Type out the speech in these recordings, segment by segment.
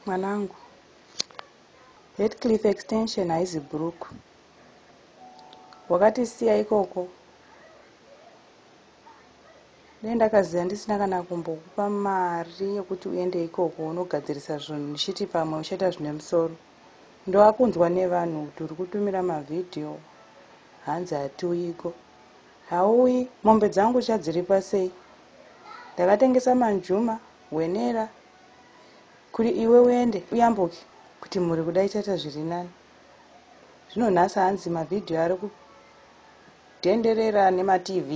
Mwanangu, Hatcliffe Extension haizi bhuruku. Wakatisiya ikoko. Dai ndakaziva ndisina kana kumbokupa mari yekuti uende ikoko unogadzirisa zvinhu ndichiti pamwe uchaita zvine musoro. Ndoakunzwa nevanhu kuti uri kutumira mavhidhiyo hanzi hatiuyiko. Hauyi, mombe dzangu uchadziripa sei? Ndakatengesa manjuma, hwenera, kuti iwe uende uyambuke kuti mhuri kuda ichaita zviri nani. Zvino nhasi hanzi mavhidhiyo ari kutenderera nemaTV.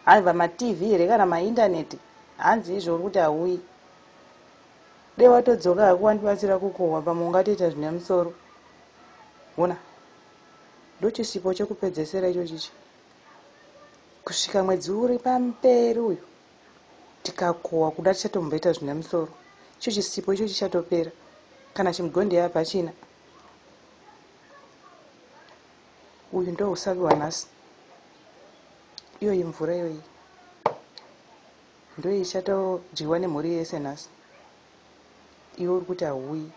Hanzi matv here kana maindaneti hanzi izvo uri kuti hauyi. Dai watodzoka hako wandibatsira kukohwa pamwe ungatoita zvine musoro. Hona, ndochisipo chekupedzesera ichochichi. Kusvika mwedzi uri pamberi uyu tikakohwa kuda tichatomboita zvine musoro. Icho chisipo icho chichatopera. Kana chimugondeya hapachina. Uyu ndo usavi hwanhasi. Iyoyi mvura iyoyi ndo ichatodyiwa nemhuri yese nhasi. Iwe uri kuti hauyi.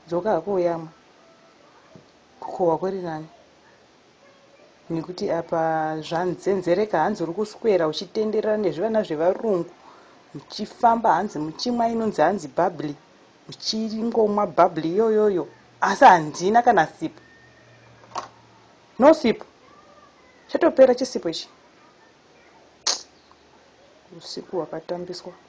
Dzoka hako uyamwe. Kukohwa kuri nani. Nekuti apa zvanzenzereka hanzi uri kuswera uchitenderera nezvivana zvevarungu muchifamba hanzi muchimwa inonzi hanzi bubbly muchingomwa bubbly iyoyoyo asi handina kana sipo. No sipo. Chatopera chisipo ichi. Usiku hwakatambiswa.